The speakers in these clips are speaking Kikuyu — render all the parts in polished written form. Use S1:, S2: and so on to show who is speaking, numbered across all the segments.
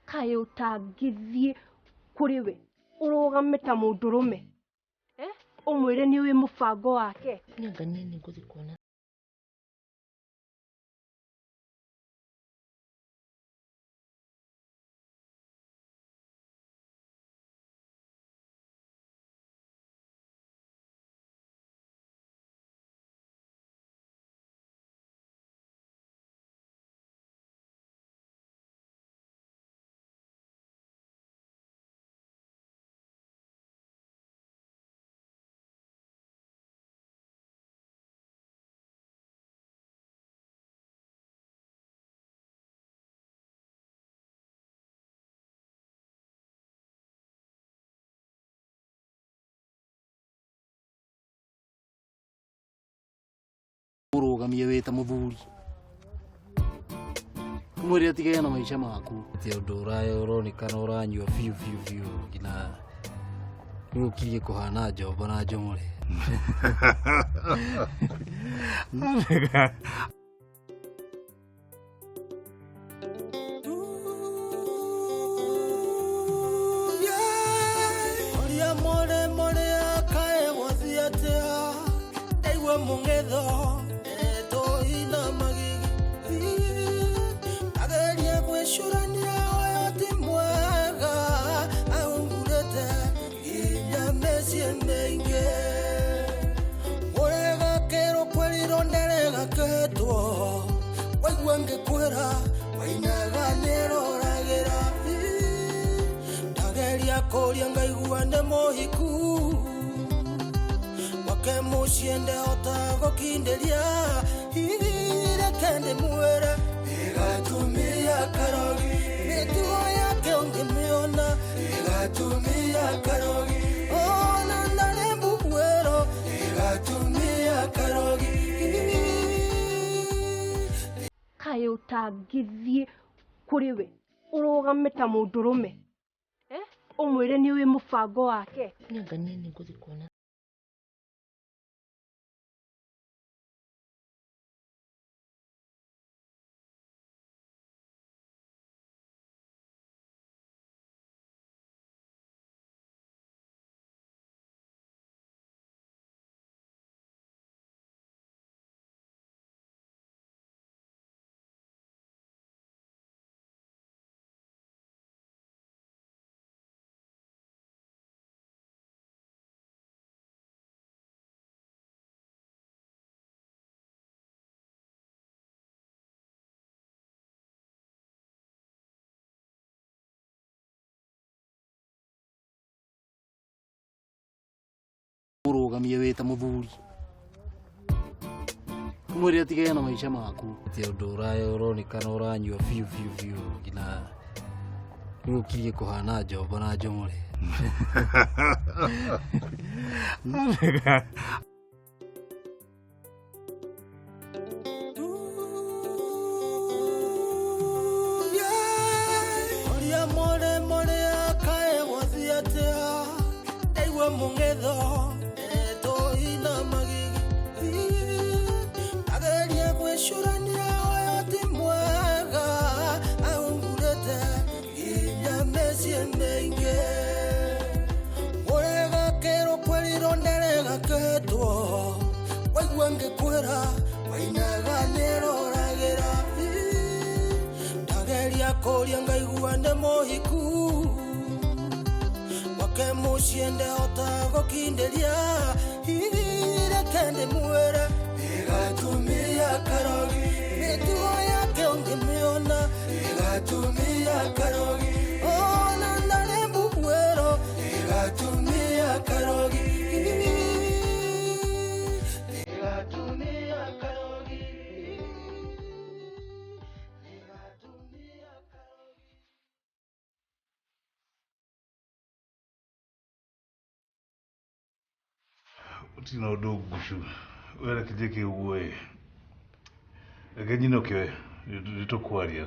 S1: Kaĩ ũtangĩthiĩ kũrĩ we ũrũgame ta mũndũrũme, eh? Ũmwĩre nĩ ũĩ mũbango wake.
S2: Nĩ anga niĩ nĩ ngũthiĩ kuona.
S3: Ũrũgamie wĩ ta mũthuri, mwĩre atigane na maica maku.
S4: Ti ũndũ ũronekana ũranyua biũ biũ biũ nginya rĩu ũkirie kũhana njombo na njomore.
S5: Ũrĩa more more akae gũthiĩ atĩa, ndaigua mũng'etho etoina magigi, ageria gwĩcũrania ũyũ ti mwega, ahungurĩte nginya mĩciĩ mĩingĩ. Ũregakĩrwo kwĩrirwo nderegakĩtwo, waigua ngĩkwĩra wainaga nĩroragĩra, ndageria kũria ngaigua nĩ mũhiku gwake mũciĩ ndehota gũkindĩria, reke ndĩmwĩre ĩgatumia karogi, mĩtugo yake ũngĩmĩona ĩgatumia karogi, ona ndarĩ mbuguĩro ĩgatumia karogi.
S1: Kaĩ ũtangĩthiĩ kũrĩ we ũrũgame ta mũndũrũme, eh? Ũmwĩre nĩ ũĩ mũbango wake.
S2: Nĩ anga niĩ nĩ ngũthiĩ kuona.
S3: Ũrũgamie wĩ ta mũthuri, mwĩre atigane na maica maku.
S4: Ti ũndũ ũronekana ũranyua biũ biũ biũ nginya rĩu ũkirie kũhana njombo na njomore.
S5: Ũrĩa more more akae gũthiĩ atĩa, ndaigua mũng'etho etoina magigi, ageria gwĩcũrania ũyũ ti mwega, ahungurĩte nginya mĩciĩ mĩingĩ. Ũregakĩrwo kwĩrirwo nderegakĩtwo, waigua ngĩkwĩra wainaga nĩroragĩra, ndageria kũria ngaigua nĩ mũhiku gwake mũciĩ ndehota gũkindĩria, reke ndĩmwĩre ĩgatumia karogi, mĩtugo yake ũngĩmĩona ĩgatumia karogi, ona ndarĩ mbuguĩro ĩgatumia karogi, ĩgatumia karogi, ĩgatumia karogi.
S6: Gũtirĩ na ũndũ ngucu, we reke njĩke ũguo ĩ, reke nyinũke nĩ tũkwaria.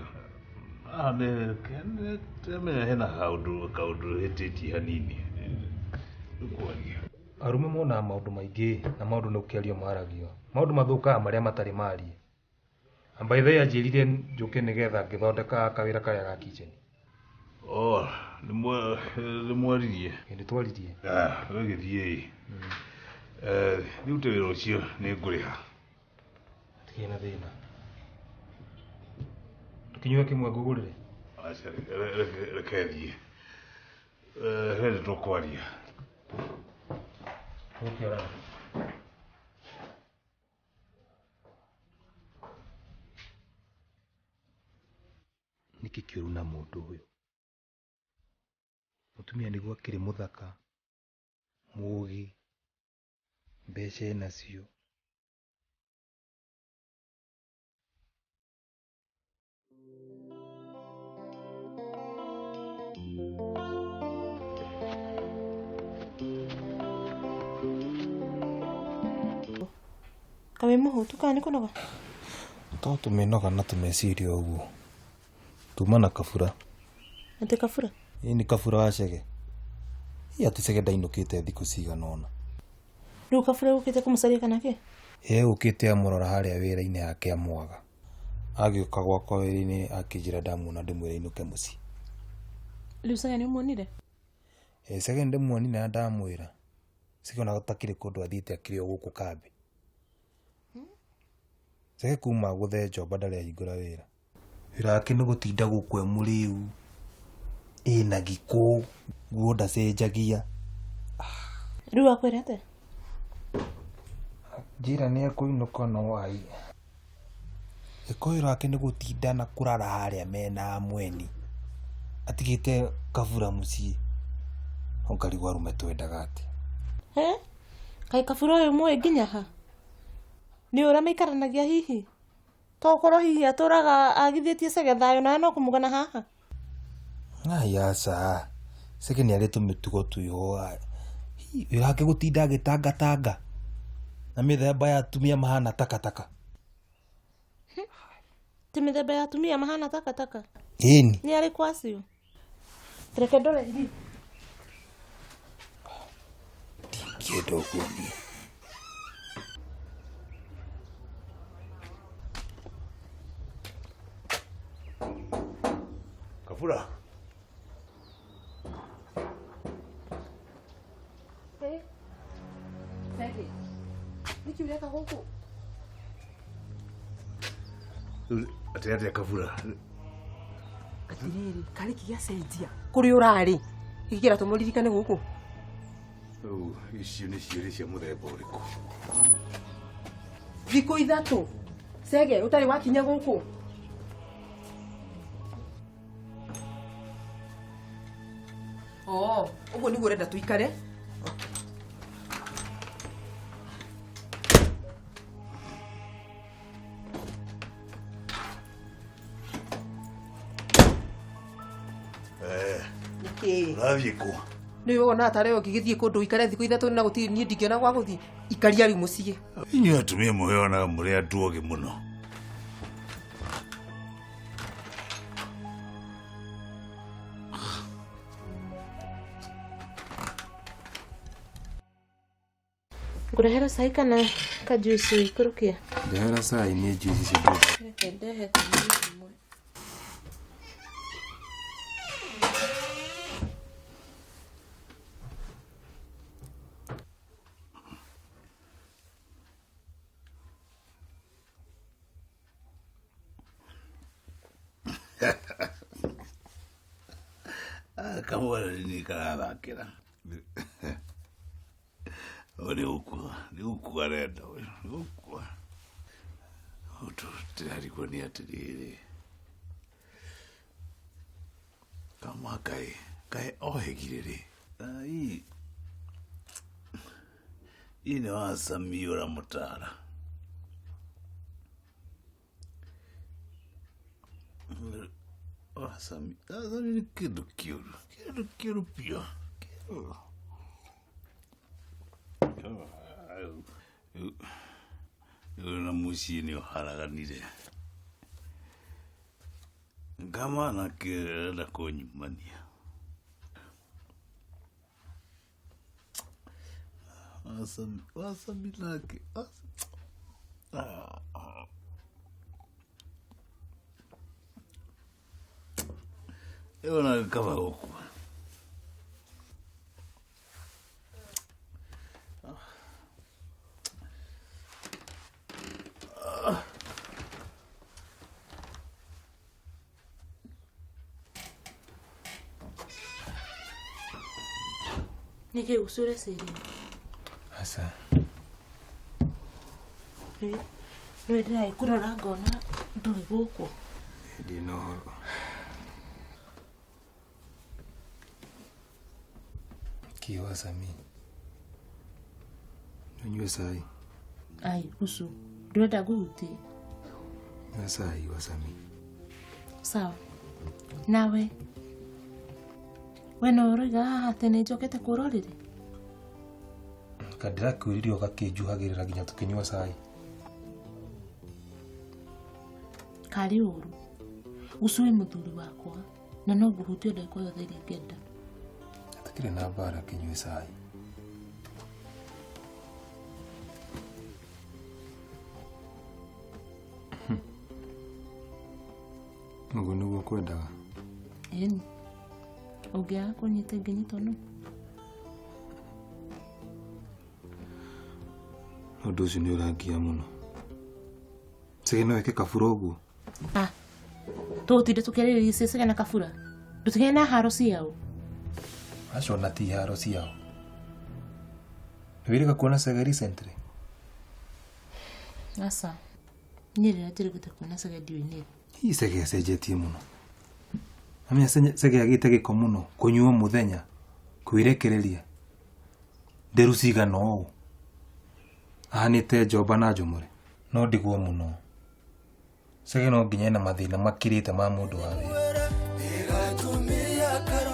S6: Haha nĩ hena kaũndũ kaũndũ hĩtĩtie hanini, tũkwaria.
S7: Arũme monaga maũndũ maingĩ na maũndũ nĩ gũkĩario maragio. Maũndũ mathũkaga marĩa matarĩ marie. And by the way anjĩrire njũke nĩgetha ngĩthondeka kawĩra karĩa ga kitchen.
S6: Oh, nĩ mwaririe.
S7: Nĩ twaririe.
S6: Ah, we gĩthiĩ. Rĩu te wĩra ũcio nĩ ngũrĩha.
S7: Hatikĩrĩ na thĩna. Tũkĩnyue kĩmwe ngũgũrĩre.
S6: Aca, reke thiĩ. He nĩ tũkwaria.
S7: Tũgũkĩorana. Nĩkĩ kĩũru na mũndũ ũyũ? Mũtumia nĩguo akĩrĩ mũthaka, mũũgĩ, mbeca enacio.
S2: Kaĩ wĩ mũhũtu kana nĩ kũnoga?
S7: To tũmĩnoga na tũmeciria ũguo. Tuma na kabura.
S2: Atĩ kabura?
S7: Ĩĩ nĩ kabura wa Chege. Ĩ atĩ Chege ndainũkĩte thikũ cigana ũna.
S2: Rĩu kabura ũkĩte kũmũcaria kana kĩ?
S7: Ĩ ũkĩte amũrora harĩa wĩra-inĩ yake amwaga. Agĩũka gwakwa wĩra-inĩ akĩnjĩra ndamuona ndĩmwĩre ainũke mũciĩ.
S2: Rĩu Chege nĩ ũmuonire?
S7: Ĩ Chege nĩndĩmuonire na ndamwĩra. Chege ona gũtakĩrĩ kũndũ athiĩte akĩrĩ o gũkũ kambĩ. Chege kuma gũthe Njomba ndarĩ ahingũra wĩra. Wĩra wake nĩ gũtinda gũkũ e mũrĩu. Ĩna gĩkũ, nguo ndacenjagia.
S2: Rĩu akwĩra atĩa?
S7: Njĩra nĩ ekũinũka no ai. Gĩko wĩra wake nĩ gũtinda na kũrara harĩa mena mweni. Atigĩte kabura mũciĩ. Ũngarigwo arũme twendaga atĩa.
S2: He? Kaĩ kabura ũyũ mũĩ nginya ha? Nĩ ũrĩa maikaranagia hihi? To ũkorwo hihi atũraga agithĩtie Chege thayũ nawe no kũmũgana haha?
S7: Ai aca. Chege nĩ arĩ tũmĩtugo twĩho. Wĩra wake gũtinda agĩtangatanga. Na mĩthemba ya atumia mahana takataka.
S2: Ti mĩthemba ya atumia mahana takataka?
S7: Ĩni.
S2: Nĩ arĩkũ acio? Reke ndore hihi.
S7: Ndingĩenda ũguo niĩ.
S6: Kabura.
S8: Chege. Nĩkĩ ũreka gũkũ?
S6: Atĩ atĩa kabura?
S8: Atĩrĩrĩ, karĩ kĩ gĩacenjia? Kũrĩa ũrarĩ? Gĩkĩ kĩratũma ũririkane gũkũ?
S6: Rĩu icio nĩ ciũria cia mũthemba ũrĩkũ?
S8: Thikũ ithatũ. Chege, ũtarĩ wakinya gũkũ? Oh, ũguo nĩguo ũrenda tũikare? Nĩkĩ?
S6: Ũrathiĩ kũ?
S8: Nĩ wona tarĩ ũngĩgĩthiĩ kũndũ ũikare thikũ ithatũ na gũtirĩ niĩ ndingĩona gwa gũthiĩ. Ikaria rĩu mũciĩ.
S6: Inyuĩ atumia mũheanaga mũrĩ andũ ogĩ mũno.
S2: Ngũrehera cai kana kajuici ũikũrũkie?
S7: Ndehera cai niĩ juici icio ndĩrĩ.
S2: Reke ndehe kajuici imwe.
S6: Kamwana nĩ karathakĩra. Nĩ gũkua, nĩ gũkua arenda ũyũ, nĩ gũkua. Ũndũ ndĩrarigwo nĩ atĩrĩrĩ. Kama kaĩ, kaĩ ohĩgire rĩ. Ai. Ii nĩ wacamia ũramũtara. Wacami, wacami nĩ kĩndũ kĩũru, kĩndũ kĩũru biũ. Kĩũru. Rĩu na mũciĩ nĩ ũharaganire. Kama nake arenda kũnyumania. Wacami, wacami nake. Ĩyo na kaba gũkua.
S2: Nĩkĩ ũcio ũreciria?
S7: Aca.
S2: Nĩwe ndĩragĩkũrora ngona ndũrĩ gũkũ.
S7: Ndĩ na ũhoro. Kiwa Sami. Nyue cai.
S2: Ai, gucu ndũrenda ngũhutie?
S7: Nyua cai wa Sami.
S2: Sawa. Nawe we no ũroiga haha atĩ nĩ njokete kũrorĩrĩ?
S7: Kandĩrakwĩrire ũgakĩnjuhagĩrĩra nginya tũkĩnyua cai.
S2: Karĩ ũru. Gucu wĩ mũthuri wakwa na no ngũhutie ndagĩka o yothe ĩrĩa ingĩenda.
S7: Tũtirĩ na mbara kĩnyue cai. Ũguo nĩguo kwendaga?
S2: Ĩni. Ũngĩaga kũnyita ingĩnyitwo nũ?
S7: Ũndũ ũcio nĩ ũrangia mũno. Chege no eke Kabura ũguo?
S2: Ah, tũgũtinda tũkĩarĩrĩria Chege na Kabura? Ndũtigane na haro ciao.
S7: Acio ona ti haro ciao. Nĩwĩrĩga kuona Chege recently?
S2: Aca. Niĩ rĩrĩa njĩrĩgĩte kuona Chege ndiũĩ nĩ rĩ.
S7: Hihi Chege acenjetie mũno. Amenya Chege agĩte gĩko mũno, kũnyua mũthenya, kwĩrekereria. Nderu cigana ũũ. Ahanĩte njomba na njomore. No ndigwo mũno. Chege no nginya ena mathĩna makĩrĩte ma mũndũ wa wĩra.